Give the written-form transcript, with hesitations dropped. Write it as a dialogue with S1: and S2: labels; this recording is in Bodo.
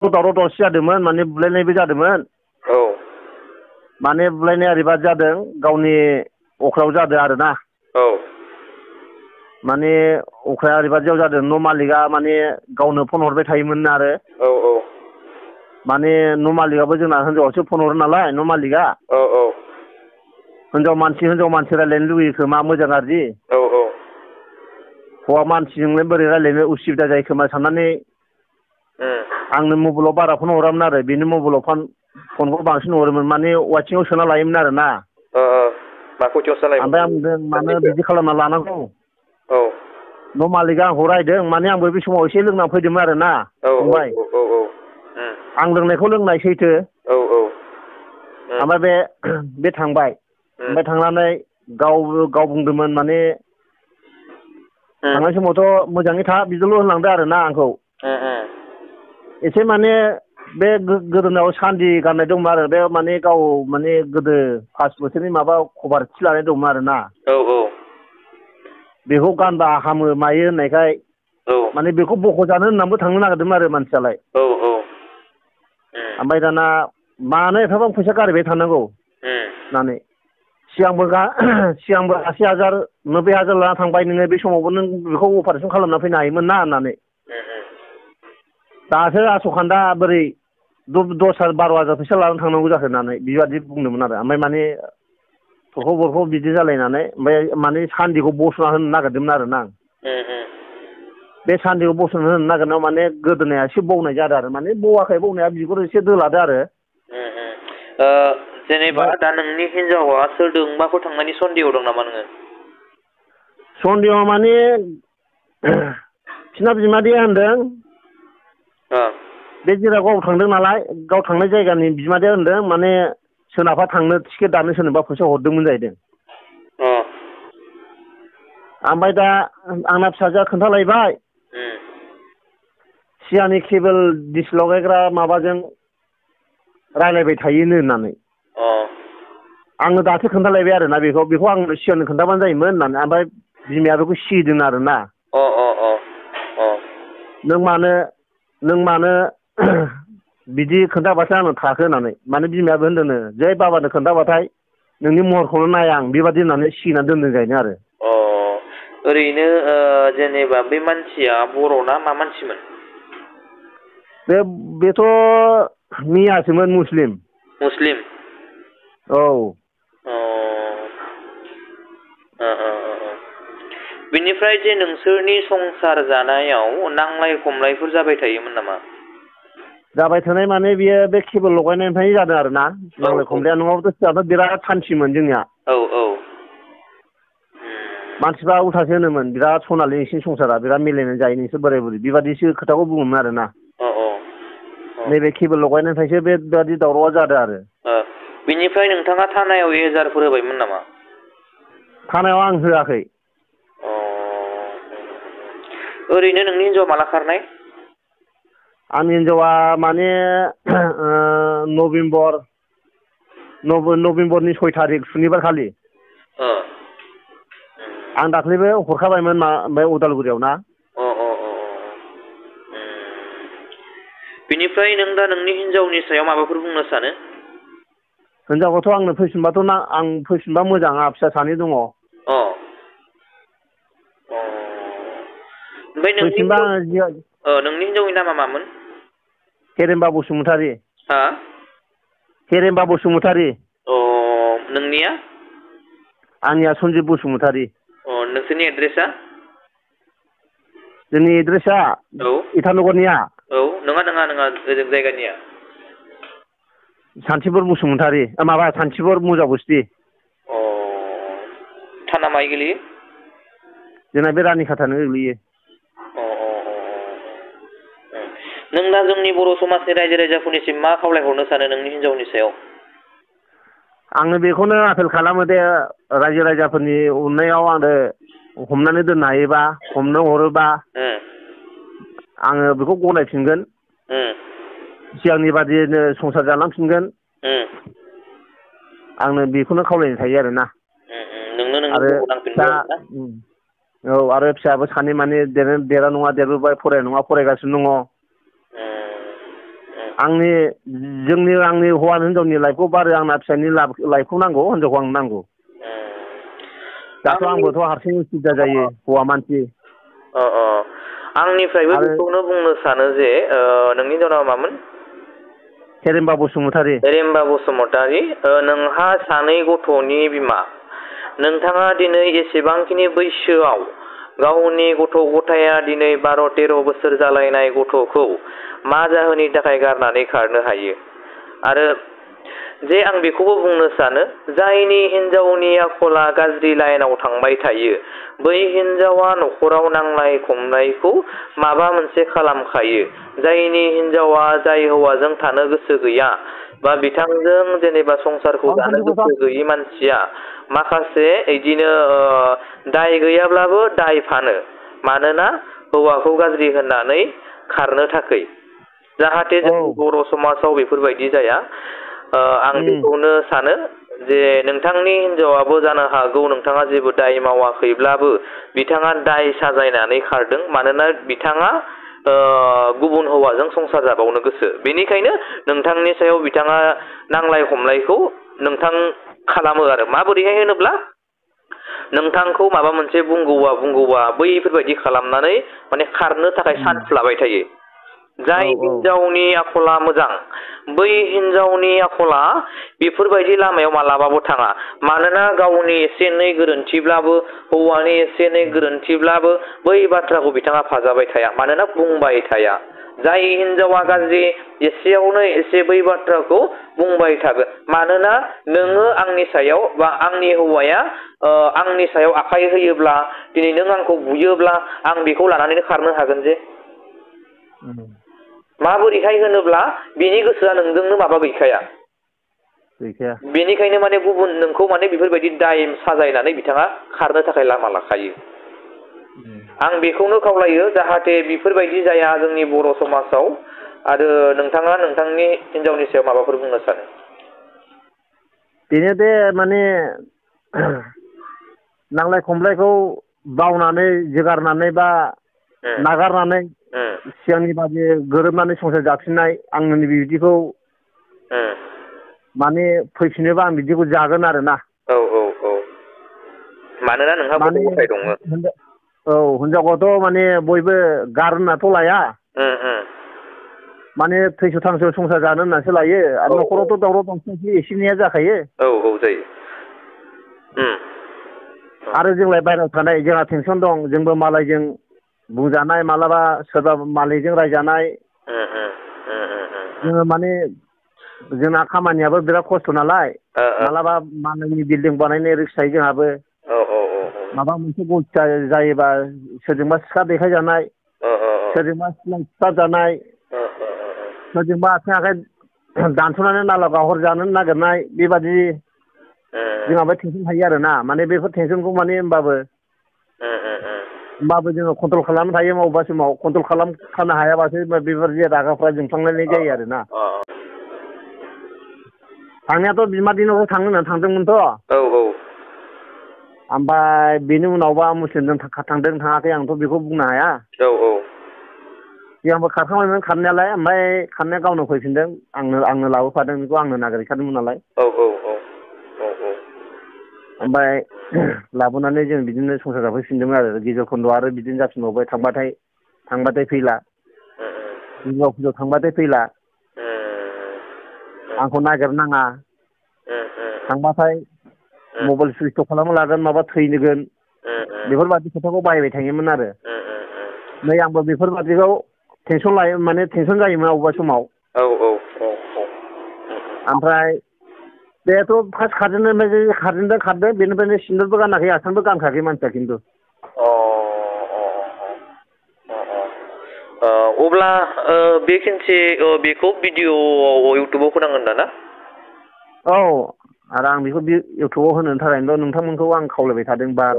S1: दावराव दावसि जादोंमोन माने बुलायनायबो जादोंमोन
S2: औ
S1: माने बुलायनाया ओरैबादि जादों गावनि अख्रायाव जादों आरोना
S2: औ
S1: माने अख्राया ओरैबादियाव जादों न' मालिकआ माने गावनो फन हरबाय थायोमोन आरो
S2: औ औ
S1: माने न' मालिकआबो जोंना हिनजावासो फन हरो नालाय न' मालिकआ
S2: औ औ
S1: हिनजाव मानसि रायज्लायनो लुगैयो खोमा मोजां गाज्रि
S2: औ औ
S1: हौवा मानसिजोंलाय बोरै रायज्लायनो उसुबिदा जायो खोमा साननानै आंनो मबाइलाव बारा फन हरामोन आरो बेनि मबाइलाव फनखौ बांसिन हरोमोन माने वाइथिंआव सोना लायोमोन आरो ना
S2: मा खयथायाव सालायोमोन
S1: ओमफ्राय आं बुंदों मानो बिदि खालामना लानांगौ
S2: औ
S1: न' मालिकआ आंखौ रायदों माने आंबो बे समाव एसे लोंना फैदोंमोन आरो ना
S2: औ
S1: फंबाय
S2: औ औ
S1: आं लोंनायखौ लोंनाय सैथो
S2: औ औ
S1: ओमफ्राय बे थांबाय ओमफ्राय थांनानै गाव बुंदोंमोन माने थांनाय समावथ' मोजाङै था बिदिल' होनलांदो आरो ना आंखौ एसे माने बे गोदोनायाव सान्दि गाननाय दंमोन आरो बे माने गाव माने गोदो 5 बोसोरनि माबा खबारथि लानाय दंमोन आरो ना
S2: औ औ
S1: बेखौ गानबा हामो मायो होननायखाय माने बेखौ बख'जानो होननानैबो थांनो नागिरदोंमोन आरो मानसियालाय ओमफ्राय दाना मानो एफाबां फैसा गारबाय थानांगौ होननानै सिगांबो 80,000 90,000 लाना थांबाय नोङो बे समावबो नों बेखौ अपारेसन खालामना फैनो हायोमोन ना होननानै दासो आस'खान्दा बोरै 10,000-12,000 फैसा लानानै थांनांगौ जाखो होननानै बेबादि बुंदोंमोन आरो ओमफ्राय माने थरख' बरख' बिदि जालायनानै ओमफ्राय माने सान्दिखौ बस'ना होनो नागिरदोंमोन आरो ना आं बे सान्दिखौ बस'ना होनो नागिरनायाव माने गोदोनाया एसे बौनाय जादों आरो माने बौवाखै बौनाया बिगुर एसे दोलादो आरो
S2: जेनेबा दा नोंनि हिनजावा सोरजोंबाफोर थांनायनि सन्देह दं नामा नोङो
S1: सन्देह माने बिसिना बिमादैया होनदों बे जेराव गाव थांदों नालाय गाव थांनाय जायगानि बिमादैया होनदों माने सोनाबहा थांनो टिकेट दानो सोरनोबा फैसा हरदोंमोन जाहैदों ओमफ्राय दा आंना फिसाजोआ खोन्थालायबाय सिगांनि केबोल डिस लगायग्रा माबाजों रायज्लायबाय थायोनो होननानै आंनो दासो खोन्थालायबाय आरोना बेखौ आंनो सिगांनो खोन्थाबानो जायोमोन होननानै ओमफ्राय बिमाया बेखौ सिगिदों आरोना नों मानो बिदि खोन्थाबासो आंनो थाखो होननानै माने बिमायाबो होनदोंनो जै बाबानो खोन्थाबाथाय नोंनि महरखौनो नाया आं बेबादि होननानै सिगिनानै दोनदों जाहैदों आरो
S2: ओरैनो जेनेबा बे मानसिया बर'ना मा मानसिमोन
S1: बेथ' मियासोमोन मुस्लिम औ
S2: बिनिफ्राय जे नोंसोरनि संसार जानायाव नांलाय खमलायफोर जाबाय थायोमोन नामा
S1: जाबाय थानाय माने बियो बे केबोल लगायनायनिफ्रायनो जादों आरो ना नांलाय खमलाया नङाबाथ' सिगांथ' बिराद सान्थिमोन जोंनिया मानसिफ्रा उल्थासो होनोमोन बिराद सनालै नोंसिनि संसारा बिराद मिलायनानै जायो नोंसोर बोराय बुरै बेबादिसो खोथाखौ बुङोमोन आरो ना नैबे केबोल लगायनायनिफ्रायसो बेबादि दावरावआ जादों आरो
S2: बिनिफ्राय नोंथाङा थानायाव एजाहारफोर होबायमोन नामा
S1: थानायाव आं होआखै
S2: ओरैनो नोंनि हिनजावा माला खारनाय
S1: आंनि हिनजावा माने नभेम्बरनि 6 थारिख सुनिबार खालि आं दाख्लैबो हरखाबायमोन बे उदालगुरियाव ना
S2: बिनिफ्राय नों दा नोंनि हिनजावनि सायाव माबाफोर बुंनो सानो
S1: हिनजावखौथ' आंनो फैफिनबाथ' आं फैफिनबा मोजां आंहा फिसा सानै दङ
S2: ओमफ्राय नोंनि हिनजावनि नामा मामोन
S1: हेरेमबा बसुमतारी
S2: हा
S1: हेरेमबा बसुमतारी
S2: नोंनिया
S1: आंनिया सन्जिब बसुमतारी
S2: नोंसोरनि एड्रेसा
S1: जोंनि एड्रेसा इटानगरनिया
S2: नङा ओजों जायगानिया
S1: सान्थिफुर बसुमतारी माबा सान्थिफुर मुजाबस्ति
S2: थाना माइ गोलैयो
S1: जोंना बे रानिखाथानो गोग्लैयो
S2: नों दा जोंनि बर' समाजनि रायजो राजाफोरनिसिम मा खावलायहरनो सानो नोंनि हिनजावनि सायाव
S1: आङो बेखौनो आपेल खालामो दे रायजो राजाफोरनि अननायाव आंनो हमनानै दोननो हायोबा हमनो हरोबा आङो बेखौ गनायफिनगोन सिगांनि बादिनो संसार जालांफिनगोन आंनो बेखौनो खावलायनाय थायो आरोना आरो आरो फिसाबो सानै माने देरा नङा देरबोबाय फराया नङा फरायगासिनो दङ आंनि हौवा हिनजावनि लाइफखौ बारो आंना फिसानि लाइफखौ नांगौ हिनजावखौ आंनो नांगौ दाथ' आंबोथ' हारसिं उसुबिदा जायो हौवा मानसि
S2: आंनिफ्रायबो बेखौनो बुंनो सानो जे नोंनि नामा मामोन
S1: हेरेम्बा बसुमतारी
S2: नोंहा सानै गथ'नि बिमा नोंथाङा दिनै एसेबांखिनि बैसोआव गावनि गथ' गथाया दिनै 12-13 बोसोर जालायनाय गथ'खौ मा जाहोननि थाखाय गारनानै खारनो हायो आरो जे आं बेखौबो बुंनो सानो जायनि हिनजावनि आखला गाज्रि लाइनाव थांबाय थायो बै हिनजावा न'खराव नांलाय खमलायखौ माबा मोनसे खालामखायो जायनि हिनजावा जाय हौवाजों थानो गोसो गैया बा बिथांजों जेनेबा संसारखौ जानो गोसो गैयि मानसिया माखासे इदिनो दाय गैयाब्लाबो दाय फानो मानोना हौवाखौ गाज्रि होननानै खारनो थाखाय जाहाथे जों बर' समाजाव बेफोरबायदि जाया आं बेखौनो सानो जे नोंथांनि हिनजावाबो जानो हागौ नोंथाङा जेबो दाय मावाखैब्लाबो बिथाङा दाय साजायनानै खारदों मानोना बिथाङा गुबुन हौवाजों संसार जाबावनो गोसो बेनिखायनो नोंथांनि सायाव बिथाङा नांलाय खमलायखौ नोंथां खालामो आरो माबोरैहाय होनोब्ला नोंथांखौ माबा मोनसे बुंगौबा बैफोरबायदि खालामनानै माने खारनो थाखाय चान्स लाबाय थायो जाय हिनजावनि आखला मोजां बै हिनजावनि आखला बेफोरबायदि लामायाव मालाबाबो थाङा मानोना गावनि एसे एनै गोरोन्थिब्लाबो हौवानि एसे एनै गोरोन्थिब्लाबो बै बाथ्राखौ बिथाङा फाजाबाय थाया मानोना बुंबाय थाया जाय हिनजावा गाज्रि एसेयावनो एसे बै बाथ्राखौ बुंबाय थागोन मानोना नोङो आंनि सायाव बा आंनि हौवाया आंनि सायाव आखाइ होयोब्ला दिनै नों आंखौ बुयोब्ला आं बेखौ लानानैनो खारनो हागोन जे माबोरैहाय होनोब्ला बिनि गोसोआ नोंजोंनो माबा गैखाया बेनिखायनो माने गुबुन नोंखौ माने बेफोरबायदि दाय साजायनानै बिथाङा खारनो थाखाय लामा लाखायो आं बेखौनो खावलायो जाहाथे बेफोरबायदि जाया जोंनि बर' समाजाव आरो नोंथाङा नोंथांनि हिनजावनि सायाव माबाफोर बुंनो सानो
S1: बेनो दे माने नांलाय खमलायखौ बावनानै जोगारनानै बा नागारनानै सिगांनि बादि गोरोबनानै संसार जाफिननाय आंनि बिदिखौ माने फैफिनोबा आं बिदिखौ जागोन आरो ना
S2: मानोना नोंहा गथ' गथाय दङ
S1: हिनजावखौथ' माने बयबो गार होननाथ' लाया माने थैस' थांस' संसार जानो होननासो लायो आरो न'खरावथ' दावराव दावसि एसे एनैया जाखायो
S2: जायो
S1: आरो जोंलाय बायहेरायाव थानाय जोंहा टेनसन दं जोंबो मालायजों बुंजानाय मालाबा सोरबा मालिकजों रायजानाय जोङो माने जोंना खामानियाबो बिराद खस्थ' नालाय मालाबा मालायनि बिल्डिं बानायनो रिक्स थायो जोंहाबो माबा मोनसे गलथिया जायोबा सोरजोंबा सिखा देखायजानाय सोरजोंबा सिथार जानाय सोरजोंबा आथिं आखाइ दानस'नानै नाला गाहरजानो नागिरनाय बेबादि जोंहाबो टेनसन थायो आरो ना माने बेफोर टेनसनखौ माने होमबाबो जोङो कन्ट्रल खालामनो थायो बबेबा समाव कन्ट्रल खालामखानो हायाबासो बेफोरबायदि रागाफ्रा जोंफ्लांलायनाय जायो आरो ना थांनायाथ' बिमादैनावसो थांनो होननानै थांदोंमोनथ' ओमफ्राय बेनि उनावबा मुस्लिमजों थांदों थाङाखै आंथ' बेखौ बुंनो हाया सिगांबो खारखांबायमोन खारनायालाय ओमफ्राय खारनाया गावनो फैफिनदों आंनो लाबोफादों बेखौ आंनो नागिरहैखादोंमोन नालाय ओमफ्राय लाबोनानै जों बिदिनो संसार जाफैफिनदोंमोन आरो गेजेर खन्द'आव आरो बिदिनो जाफिनबावबाय थांबाथाय फैला दुर्गा फुजायाव थांबाथाय फैला आंखौ नागिरनाङा थांबाथाय मबाइल सुइस अफ खालामना लागोन माबा थैगोन बेफोरबादि खोथाखौ बाहायबाय थायोमोन आरो नै आंबो बेफोरबादिखौ टेनसन लायो माने टेनसन जायोमोन अबेबा समाव ओमफ्राय बेथ' फार्स्ट खारदों बेनिफ्रायनो सिन्दुरबो गानाखै आसानबो गानखायाखै मानसिया खिन्थु
S2: अब्ला बेखौ भिडिअ'आव इउटुबाव होनांगोन ना
S1: आरो आं बेखौ इउटुबाव होनो थाखायनोथ' नोंथांमोनखौ आं खावलायबाय थादों बार